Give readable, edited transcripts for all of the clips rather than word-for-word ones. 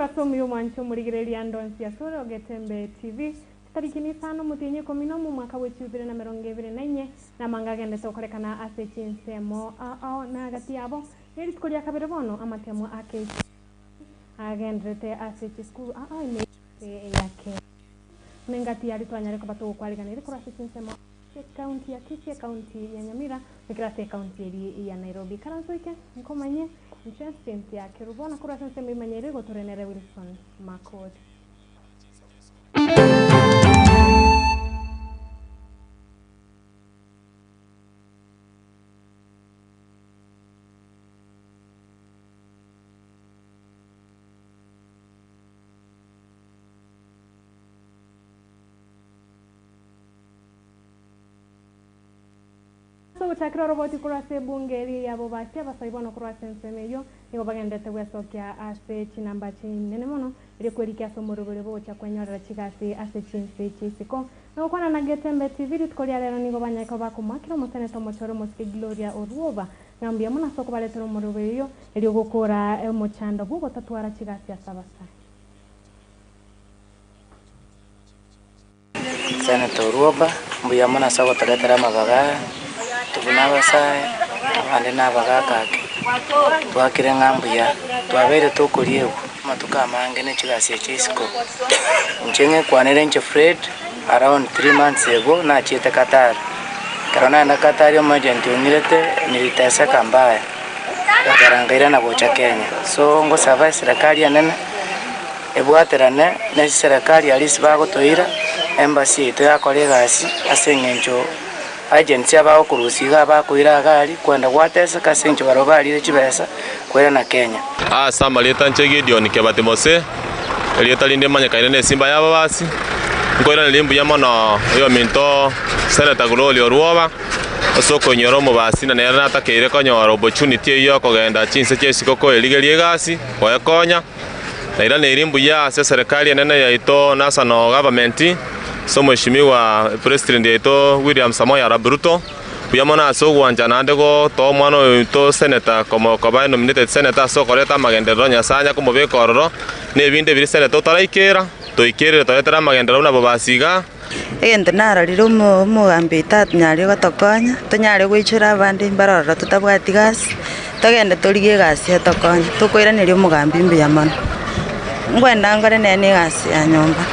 Ase omuya omwanche omorigereria ande onsi asore o Getembe TV, chitariki nisano omotienyi ikomi nomo omwaka bwe chibibere na emerongo ebere na inye, namange agendete gokorekana ase chinsemo ao na gati yabo, ne rituko ria kabere bono amatemo a KCSE agenderete ase chisukuru ao ime y'ense ya Kenya. Buna engati yaria twanyare koba togokwariganeria korwa ase chinsemo chi'ecounty ya Kisii, ecounty ya Nyamira, goikera ase ecounty eria ya Nairobi. Ikaranso eke nkomanye inche Cynthia Kerubo, na korwa ase ensemo imanye ere gotore nere Wilson Makori. Ase ogochakera oroboti korwa ase ebunge eria y'abobasi, abasai bono korwa ase ensemo eyio nigo bagenderete gwesokia ase chinamba chinene mono, erio kwerikia ase omoroberio bw'ogochia kwenyorera chigasi ase chinse chi'isiko. Na gokwana na Getembe TV rituko ria rero nigo banyare koba bakomoakera omoseneta omochore omosike Gloria Orwoba ng'a mbuya mono ase okobaretera omoroberio oyio erio gokora omochando bw'ogotatwara chigasi ase abasai. Senator Orwoba, mbuya mono ase ogotoretera amabaga aya, intwe buna abasae, abande na abagaka ake, twakire ng'a mbuya, twabeire tokoriegwa amatuko amange ne chigasi echi chia isiko. Inche ng'ekwanere inche Fred, around three months ago nachiete Qatar, ekero naenda Qatar omoagent ong'irete niliteseka mbaya, ekagera nkairana gocha Kenya. So ngosaba eserekari enene. Ebwaterane ne chiserekari aria ase bagotoira, embassy yaito yakora egasi ase eng'encho agents abagokorusia iga abakoira iga aria, kwenda gwateseka ase eng'encho barabwo barire chibesa koirana Kenya. Ase amarieta inche Gideon Kebati Mose, erieta rinde manyekaine nesimba y'ababasi, nkoiraneria mbuya mono oyominto Senator Gloria Orwoba, ase okoinyora omobasi na nere natakeire konyora opportunity eyio yokogenda chinse chia isiko koerigeria egasi, goekonya. Nairaneiri mbuya ase eserekari enene yaito National Government, ase omweshimiwa president yaito William Samoei Arap Ruto, mbuya mono ase ogwancha naende gotoa omwana oito senator koba nominated senator ase okoreta amagenderero Nyasaye anya komobeka ororo, na ebinde biria senator otaraikera, toikerere toretere amagenderero buna bobasi igaa. Egento narorire omo omogambi oito atonyarire gotokonya, tonyare goichora abande mbare ororo totabwati gasi, togende torigie egasi etokonye, tokoiraneria omogambi mbuya mono. Nkwenda nkore nere na egasi ya nyomba.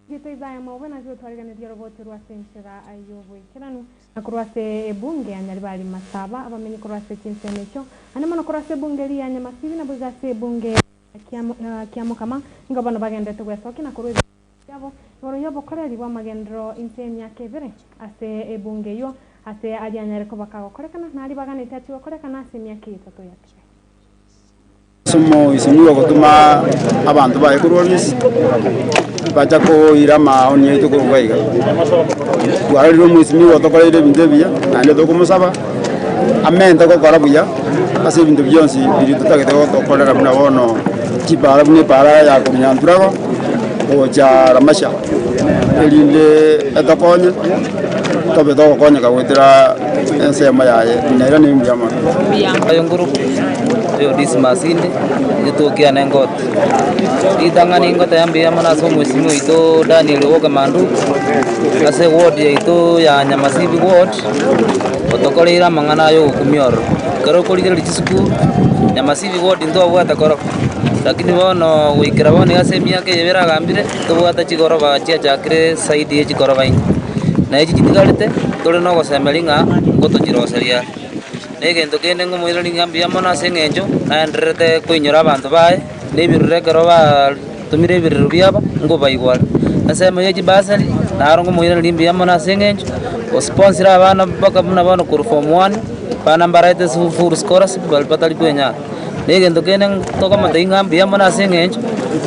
Gito Isaya maobe nache gotwariganeria oroboti rwa ase enchera y'oboikeranu, na korwa ase ebunge ya Nyaribari Masaba, abamenyi korwa ase chinsemo echio, ande mono korwa ase ebunge eria ya Nyamasibi, naboigo ase ebunge ya Kiamokama, nigo bono bagenderete gwesokia na korwa ebirengererio biabo igoro y'obokoreri bw'amagenderero inse y'emiaka ebere ase ebunge eyio, ase aria anyare koba kagokorekana, na aria baganete achie gokorekana ase emiaka etato yatigaire. Ase omoisinwa ogotoma abanto baye korwa Misiri, bacha koira amaoni aito korwa iga. Twarorire omoisinwa otokoreire ebinto ebiya, naende tokomosaba amente gokora buya ase ebinto bionsi biria totagete gotokorera buna bono chipara buna epara ya korwa Nyanturago gocha Ramasha, erinde etokonye tobe togokonyeka goetera ensemo yaye, nere nembuya mono. Oyo Dismas inde, getokia nengoti. Ritang'ani ngoteba mbuya mono ase omwesimi oito Daniel Oboke Manduku, ase eward yaito ya Nyamasibi ward, otokoreire amang'ana aya ogokumia ororo. Ekero okorigereria chisukuru, Nyamasibi ward ntwabwate koroba, lakini bono goikera bono iga ase emiaka eye ebere agambire, ntobwate chigoroba chiachakire zaidi ya chigoroba inye. Na echi chitigarete, tore na ogosemeria ng'a ngotochiroseria are. Na egento kende ng'omoiranerie ng'a mbuya mono ase eng'encho naendererete koinyora abanto baye, na ebirero ekero batomire ebirero biabo, nkobaigwa are. Ensemo ye chibasari, naro ng'omoiraneria mbuya mono ase eng'encho, osponsire abana mpaka buna bono korwa form one, abana mbaraete ase full scholarship baria batari kwenyara. Na egento kende tokomotebia ng'a mbuya mono ase eng'encho,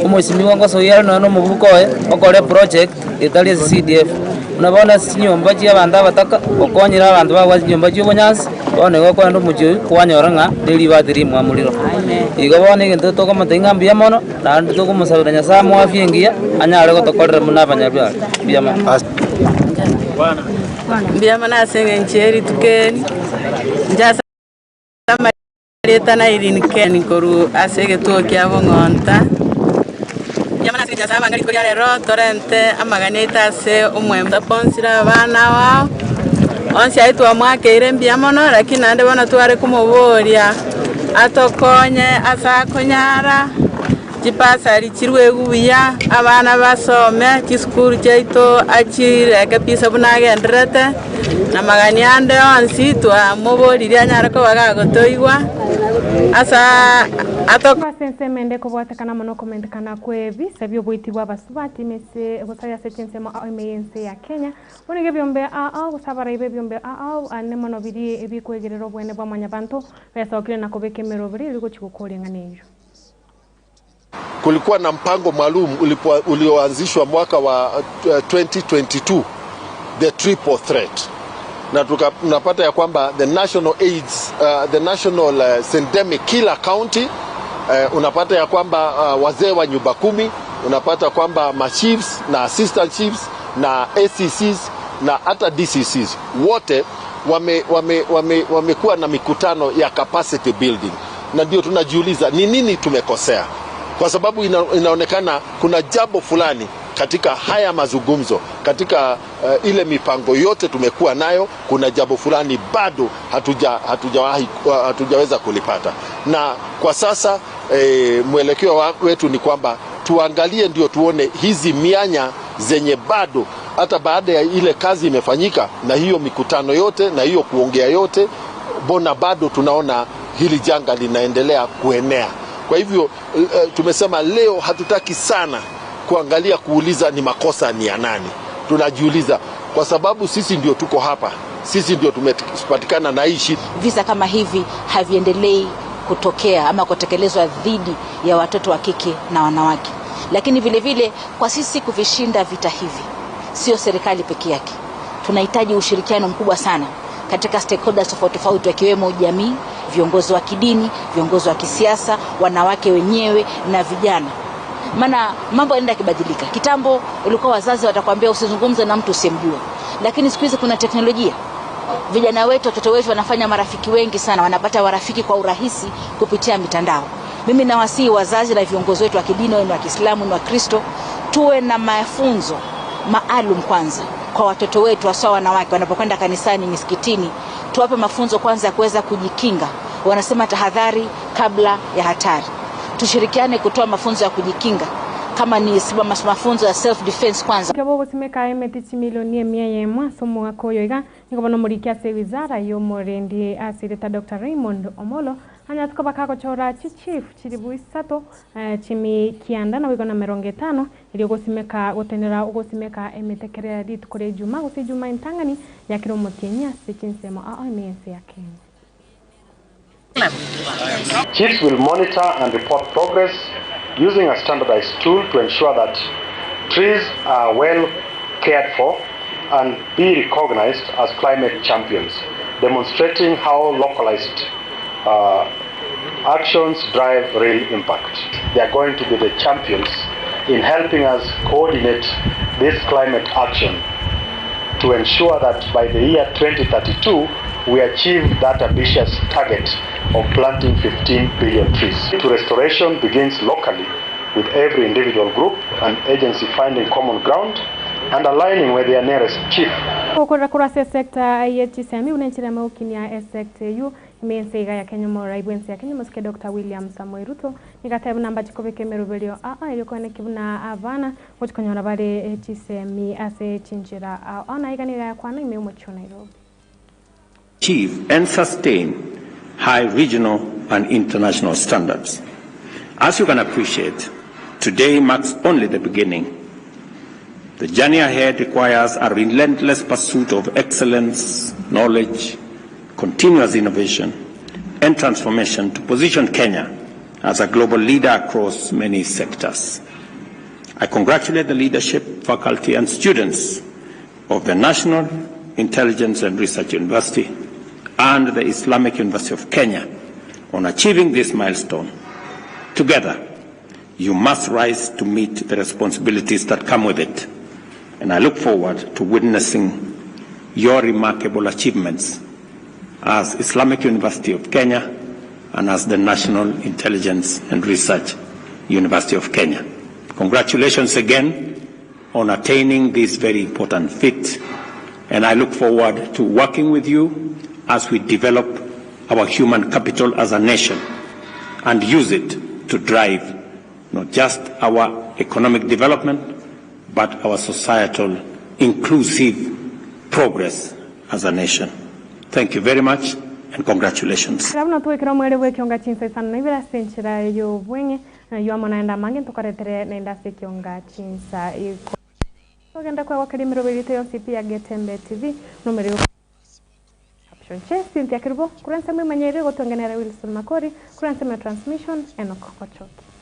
omwesimigwa ngosoyia are nonya na omobuko oye, okore eproject etari ase CDF. Buna bono ase chinyomba chi'abanto abataka, okonyire abanto babwate chinyomba chi'obonyansi, bono igo okoenda omochie oyio kwanyora ng'a neribati rimwamu riro. Igo bono egento tokomotebia ng'a mbuya mono, naende tokomosabera Nyasae amoe afya engiya, anyare gotokorera buna abanyabiara. Mbuya mono. Mbuya mono ase eng'encho ye rituko eri, inche ase. Erieta na Irene Ken korwa ase egetuo kia Bong'onta. Mbuya mono ase engencho Nyasae abanga rituko ria rero torente amagani aito ase omwembe toponsire abana bao, onsi ayio twamwakeire mbuya mono lakini naende bono tware komoboria atokonye ase akonyara, chibasari chirwegwe buya, abana basome, chisukuru chiaito achireke pi buna agendererete. Na amagani ande onsi twamoboririe anyare koba gagotoigwa ase ato. Ase ensemo ende ekobwatekana amo nokomentekana kw'ebisa bi'oboiti bw'abasubati mese gose ase chinsemo ao ime y'ense ya Kenya. Bono iga ebiombe ao gose abarai b'ebiombe ao ane mono biria ebikwegerera obwene bwa mwanyabanto besokire na kobeka emeroberi eria gochia gokora eng'ana eyio. Kulikuwa na mpango maalum ulioanzishwa mwaka wa 2022 the triple threat, na tunapata ya kwamba the national AIDS, the national syndemic kila county unapata ya kwamba wazee wa nyumba kumi, unapata kwamba ma chiefs na assistant chiefs na ACCs na hata DCCs wote wamekuwa wame, wame, wame na mikutano ya capacity building, na ndio tunajiuliza ni nini tumekosea, kwa sababu ina, inaonekana kuna jambo fulani katika haya mazungumzo, katika ile mipango yote tumekuwa nayo, kuna jambo fulani bado hatuja hatujawahi hatujaweza kulipata, na kwa sasa mwelekeo wetu ni kwamba tuangalie, ndio tuone hizi mianya zenye bado hata baada ya ile kazi imefanyika na hiyo mikutano yote na hiyo kuongea yote, mbona bado tunaona hili janga linaendelea kuenea. Kwa hivyo tumesema leo hatutaki sana kuangalia kuuliza ni makosa ni ya nani. Tunajiuliza kwa sababu sisi ndio tuko hapa, sisi ndio tumepatikana na hii shida. Visa kama hivi haviendelei kutokea ama kutekelezwa dhidi ya watoto wa kike na wanawake. Lakini vile vile kwa sisi kuvishinda vita hivi, sio serikali peke yake, tunahitaji ushirikiano mkubwa sana katika stakeholders tofauti tofauti, wakiwemo jamii, viongozi wa kidini, viongozi wa kisiasa, wanawake wenyewe na vijana. Maana mambo yanaenda yakibadilika. Kitambo ulikuwa wazazi watakwambia usizungumze na mtu usiyemjua, lakini siku hizi kuna teknolojia. Vijana wetu, watoto wetu wanafanya marafiki wengi sana, wanapata marafiki kwa urahisi kupitia mitandao. Mimi nawasihi wazazi na viongozi wetu wa kidini, wawe ni wa Kiislamu ni wa Kristo, tuwe na mafunzo maalum kwanza kwa watoto wetu, hasa wanawake wanapokwenda kanisani, misikitini, tuwape mafunzo kwanza ya kuweza kujikinga. Wanasema tahadhari kabla ya hatari. Tushirikiane kutoa mafunzo ya kujikinga, kama ni mafunzo ya self defense kwanza. Ekero bogosimeka emeti chimilioni emia eyemo ase omogaka oyo iga, nigo bono omoriki ase ewizara ya omorendi ase erieta Doctor Raymond Omolo anyarete koba kagochora chichief chilibu isato chimi kianda naboigo na emerongo etano erio gosimeka gotenera ogosimeka emete kera rituko ria Ijumaa gose Ijumaa entang'ani ya kera omotienyi ase chinsemo ao ime y'ense ya Kenya. Chiefs will monitor and report progress using a standardized tool to ensure that trees are well cared for and be recognized as climate champions, demonstrating how localized actions drive real impact. They are going to be the champions in helping us coordinate this climate action to ensure that by the year 2032 we achieve that ambitious target of planting 15 billion trees. To restoration begins locally with every individual group and agency finding common ground and aligning with their nearest chief. Gokorera korwa ase esector ye chisemi buna enchera y'amagokinia esector eyio ime y'ense iga ya Kenya omorai bw'ense ya Kenya omosike Doctor William Samoei Ruto nigo atebe buna mbache kobeka emeroberio aa erio koenekia buna abana gochi konyora bare chisemi ase chinchera ao ao na iga nigo yakwana ime y'omochie o Nairobi. achieve and sustain high regional and international standards. As you can appreciate, today marks only the beginning. The journey ahead requires a relentless pursuit of excellence, knowledge, continuous innovation, and transformation to position Kenya as a global leader across many sectors. I congratulate the leadership, faculty, and students of the National Intelligence and Research University and the Islamic University of Kenya on achieving this milestone. Together, you must rise to meet the responsibilities that come with it. And I look forward to witnessing your remarkable achievements as Islamic University of Kenya and as the National Intelligence and Research University of Kenya. Congratulations again on attaining this very important feat, and I look forward to working with you as we develop our human capital as a nation and use it to drive not just our economic development, but our societal inclusive progress as a nation. Thank you very much and congratulations. Kera buna twaikire omweri bw'ekionga chinsa isano na ibere ase enchera y'obweng'e, na ayio amo naende amange ntokoretere naende ase ekionga chinsa ikomi. Togende kwegokera emeroberi yaito yonsi pi ya Getembe TV, nomorero Caption Che, Cynthia Kerubo, korwa ensemo emanyerere gotwengenera Wilson Makori, korwa ensemo ya Transmission, Enock Ochoki.